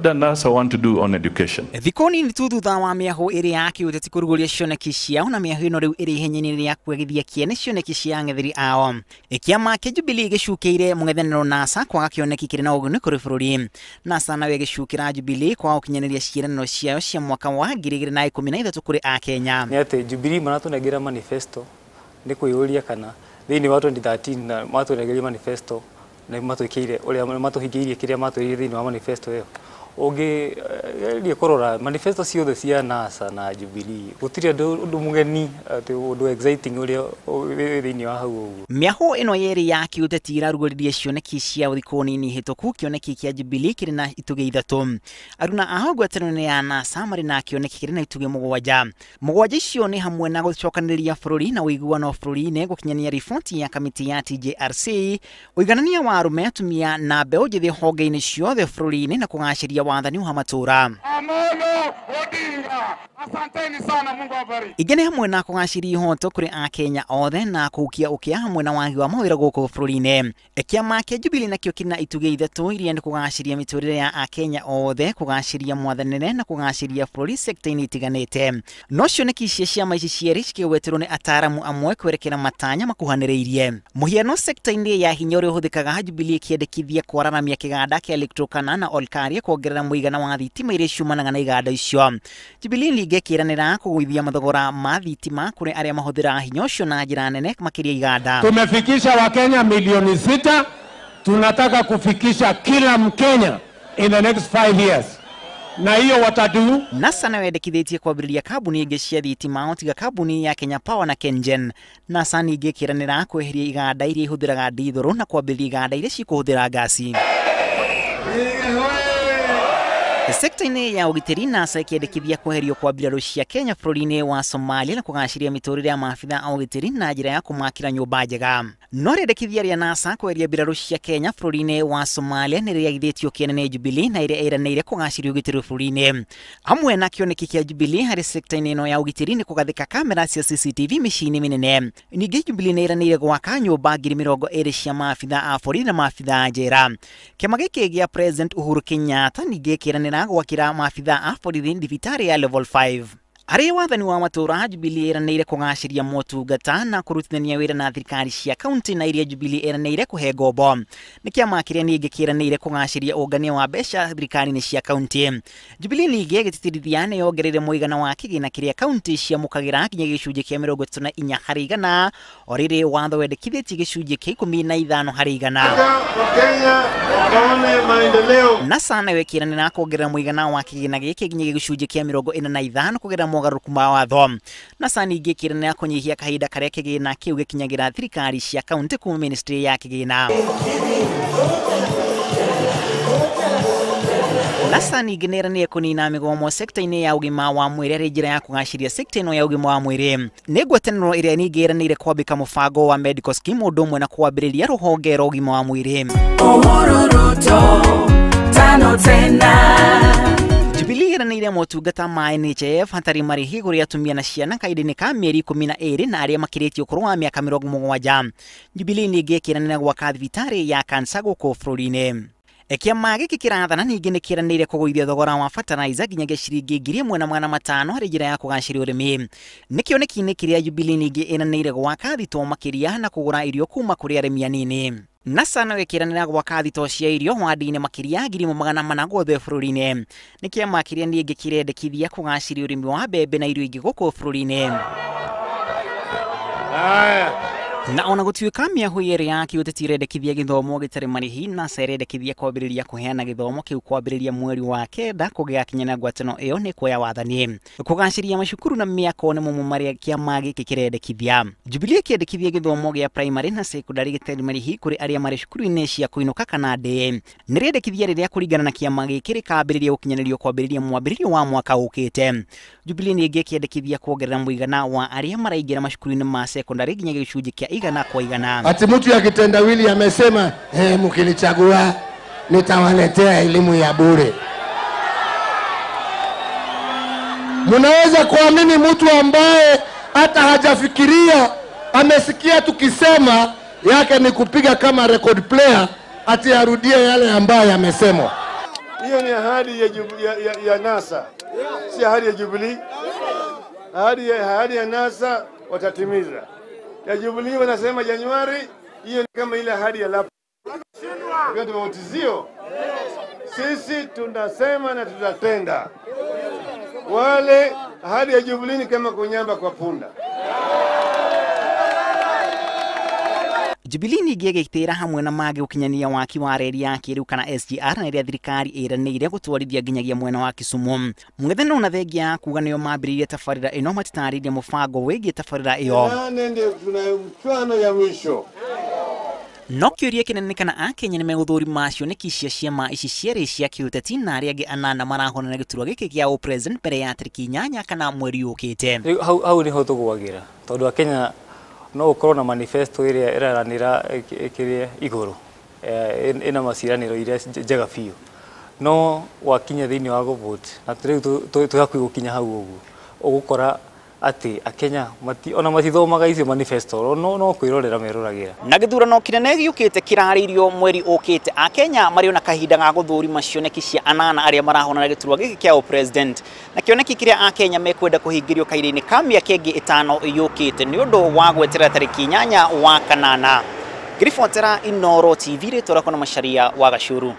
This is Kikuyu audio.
does NASA want to do on education? Thikũ nini tu thutha wa mĩahũ ĩrĩ ya kĩũteti kũrugũria cioneki ciao na mĩahũ ĩno rĩu ĩrĩ ihenya-inĩ rĩa kwagithia kĩene cioneki cia ang'etheri ao. Kĩama kĩa Jubilee gĩcukĩire mũng'ethanĩro NASA kwaga kĩoneki kĩrĩ na ũguni kũrĩ bũrũri. NASA nayo ĩgĩcukĩra Jubilee kwaga gũkinyanĩria ciĩranĩro ciayo cia mwaka wa 2013 kũrĩ Akenya. Nĩ atĩ Jubilee maratũnengera manifesto nĩ kwĩyũria kana thĩinĩ wa 2013 na matũnengeria manifesto na matwĩkĩire ũrĩa matũhingĩirie kĩrĩa matwĩrĩire thĩinĩ wa manifesto ĩyo. Ũngĩgeria kũrora manifesto ciothe cia NASA na Jubilee gũtirĩ ũndũ mũgeni atĩ ũndũ exciting ũrĩa wĩ thĩinĩ wa hau ũguo. Mĩahũ ĩno yerĩ ya kĩũteti ĩrarugũririe cioneki cia thikũ nini hĩtũku. Kĩoneki kĩa Jubilee kĩrĩ na itugĩ ithatũ. Aruna ao ngwatanĩro ya NASA marĩ na kĩoneki kĩrĩ na itugĩ mũgwanja. Mũgwanja icio nĩ hamwe na gũcokanĩrĩria bũrũri na ũiguano bũrũri-inĩ, gũkinyania riboti ya kamĩtĩ ya TJRC, ũiganania wa arũme, atumia na mbeũ njĩthĩ honge-inĩ ciothe bũrũri-inĩ na kũgacĩria wathani wa matũra. Amolo Odinga, asanteni sana, Mungu awabariki. Ingĩ nĩ hamwe na kũgacĩria ihoto kũrĩ Akenya othe na kũhukia ũkĩa hamwe na wagi wa mawĩra gũkũ bũrũri-inĩ. Kĩama kĩa Jubilee nakĩo kĩrĩ na itugĩ ithatũ iria nĩ kũgacĩria mĩtũrĩre ya Akenya othe, kũgacĩria mwathanĩre na kũgacĩria bũrũri sekta-inĩ itiganĩte. No cioneki ici ciama ici cierĩ cikĩgweterwo nĩ ataaramu amwe kwerekera matanya makuhanĩrĩirie. Mũhiano sekta-inĩ ya hinya ũrĩa ũhũthĩkaga, Jubilee ĩkĩendekithia kwararamia kĩganda kĩa Lake Turkana na Olkaria kuongerera mũigana wa thitima iria ciumanaga na iganda icio. Jubilee ningĩ ĩkĩranĩra kũgũithia mathogora ma thitima kũrĩ arĩa mahũthĩraga hinya ũcio na njĩra nene makĩria iganda. Tumefikisha Wakenya milioni 6, tunataka kufikisha kila Mkenya in the next 5 years. Na hiyo watadu. NASA nayo yendekithĩtie kwambĩrĩria kambuni ingĩ cia thitima o tiga kambuni ya Kenya Power na KenGen. NASA ningĩ ĩkĩranĩra kweheria iganda iria ihũthĩraga ndithũrũ na kwambĩrĩria iganda iria cikũhũthĩra ngasi. Sekta-inĩ ya ũgitĩri, NASA ĩkĩendekithia kweherio kwa mbirarũ cia Kenya bũrũri-inĩ wa Somalia na kũgacĩria mĩtũrĩre ya maabitha a ũgitĩri na njĩra ya kũmakĩra nyũmba njega. No rĩendekithia rĩa NASA kweheria mbirarũ cia Kenya bũrũri-inĩ wa Somalia nĩ rĩagithĩtio kĩene nĩ Jubilee na ĩrĩa ĩranĩire kũgacĩria ũgitĩri bũrũri-inĩ. Hamwe na kĩoneki kĩa Jubilee harĩ sekta-inĩ ĩno ya ũgitĩri nĩ kũgathĩka kamera cia CCTV mĩciĩ-inĩ mĩnene. Ningĩ Jubilee nĩ ĩranĩire gwaka nyũmba 20,000 cia maabitha a borithi na maabitha a njera. Kĩama gĩkĩ gĩa President Uhuru Kenyatta ningĩ kĩranĩra gwakĩra maabitha a borithi thibitarĩ ya level 5. Harĩ wathani wa matũra, Jubilee ĩranĩire kũgacĩria motungata na kũrutithania wĩra na thirikari cia kaunti na iria Jubilee ĩranĩire kũhe ngombo. Nĩ kĩama kĩrĩa ningĩ kĩranĩire kũgacĩria ũngania wa mbeca thirikari-inĩ cia kaunti. Jubilee ningĩ ĩgĩtĩtĩrithia nĩ yongereire mũigana wa kĩgĩna kĩrĩa kaunti ciamũkagĩra nginya gĩcunjĩ kĩa 34 harĩ igana, o rĩrĩ watho wendekithĩtie gĩcunjĩ kĩa 15 harĩ igana. NASA nayo ĩkĩranĩra kuongerera mũigana wa kĩgĩna gĩkĩ nginya gĩcunjĩ kĩa 45 kũgerera mogarũrũku ma watho. NASA ningĩ ĩkĩranĩra kũnyihia kahinda karĩa kĩgĩna kĩu gĩkinyagĩra thirikari cia kaunti kuma ministry ya kĩgĩna. NASA ningĩ nĩ ĩranĩire kũnina mĩgomo sekta-inĩ ya ũgima wa mwĩrĩ arĩ njĩra ya kũgacĩria sekta ĩno ya ũgima wa mwĩrĩ. Nĩ ngwatanĩro ĩrĩa ningĩ ĩranĩire kwambĩka mũbango wa medical scheme ũndũ ũmwe na kwambĩrĩria rũhonge rwa ũgima wa mwĩrĩ. Uhuru Ruto, tano tena. Jubilee ĩranĩire motungata ma NHIF hatarĩ marĩhi kũrĩ atumia na ciana kahinda-inĩ ka mĩeri 12 na arĩa makĩrĩtie ũkũrũ wa mĩaka 70. Jubilee ningĩ ĩkĩranĩra gwaka thibitarĩ ya kansa gũkũ bũrũri-inĩ. Kĩama gĩkĩ kĩrathana ningĩ nĩ kĩranĩire kũgũithia thogora wa fertilizer nginyagia ciringi 1,500 harĩ njĩra ya kũgacĩria ũrĩmi. Nĩ kĩoneki-inĩ kĩrĩa Jubilee ningĩ ĩranĩire gwaka thitoo makĩria na kũgũra irio kuma kũrĩ arĩmi anini. NASA nayo ĩkĩranĩra gwaka thitoo cia irio wandi-inĩ makĩria 400 guothe bũrũri-inĩ. Nĩ kĩama kĩrĩa ningĩ kĩrendekithia kũgacĩria ũrĩmi wa mbembe na irio ingĩ gũkũ bũrũri-inĩ. Na ona gũtuĩka mĩahũ yerĩ ya kĩũteti ĩrendekithia gĩthomo gĩtarĩ marĩhi, NASA ĩrendekithia kwambĩrĩria kũheana gĩthomo kĩu kwambĩrĩria mweri wa 9 kũgĩakinya na ngwatano ĩyo nĩ kuoya wathani. Kũgacĩria macukuru na mĩako nĩ mamwe marĩa kĩama gĩkĩ kĩrendekithia. Jubilee ĩkĩendekithia gĩthomo gĩa primary na secondary gĩtarĩ marĩhi kũrĩ arĩa marĩ cukuru-inĩ cia kũinũka kana ndĩĩ. Nĩ rĩendekithia rĩrĩa kũringana na kĩama gĩkĩ rĩkambĩrĩria gũkinyanĩrio kwambĩrĩria mwambĩrĩrio wa mwaka ũkĩte. Jubilee ningĩ ĩkĩendekithia kuongerera mũigana wa arĩa maraingĩra macukuru-inĩ ma secondary nginya gĩcunjĩ kĩa 100 kwa 100. Ati mtu ya kitendawili amesema, mkinichagua nitawaletea elimu ya bure. Mnaweza kuamini mtu ambaye hata hajafikiria, amesikia tukisema yake ni kupiga kama record player, ati arudie yale ambayo yamesemwa. Hiyo ni ahadi ya NASA, si ahadi ya Jubilee. Ahadi ya NASA watatimiza. Ya Jubilee wanasema Januari, hiyo ni kama ile ahadi ya lap. Kwa sisi tunasema na tutatenda. Wale ahadi ya Jubilee ni kama kunyamba kwa punda. Jubilee ningĩ ĩgĩtĩra hamwe na mangĩ gũkinyania waki wa reri ya kĩrĩu kana SGR na ĩrĩa thirikari ĩranĩire gũtwarithia nginyagia mwena wa Kisumu. Mũng'ethanĩro na thengia ya kuga nĩo mambĩrĩirie tabarĩra ĩno matitarĩirie mũbango wĩgiĩ tabarĩra ĩyo. Nane ndio tuna mchwano ya mwisho. No kĩũria kĩnene nĩ kana akenya nĩmegũthũrima cioneki cia ciama ici cierĩ cia kĩũteti na arĩa angĩ anana marahonana gĩturwa gĩkĩ gĩa ũpresident mbere ya tarĩki 8 kana mweri ũkĩte. Rĩu hau nĩho tũgũagĩra tondũ akenya no ũkorwo na manifesto ĩrĩa ĩraranĩra ĩkĩrĩa igũrũ ĩna maciranĩro iria njega biũ, no wakinya thĩinĩ wa gũvote na rĩu twĩ hakuhĩ gũkinya hau ũguo ũgũkora atĩ akenya ona matithomaga icio manifesto, no kwĩrorera meroragĩra. Na gĩthurano kĩnene gĩũkĩte kĩrarĩirio mweri ũkĩte, akenya marĩ ona kahinda ga gũthũrima cioneki cia anana arĩa marahonana gĩturwa gĩkĩ kĩa ũpresident, na kĩoneki kĩrĩa akenya mekwenda kũhingĩrio kahinda-inĩ ka mĩaka ĩngĩ 5 yũkĩte nĩ ũndũ wa gweterera tarĩki 8 wa kanana. Ngĩribotera Inooro TV, rĩtwa rĩakwa nĩ Macharia wa Gacuru.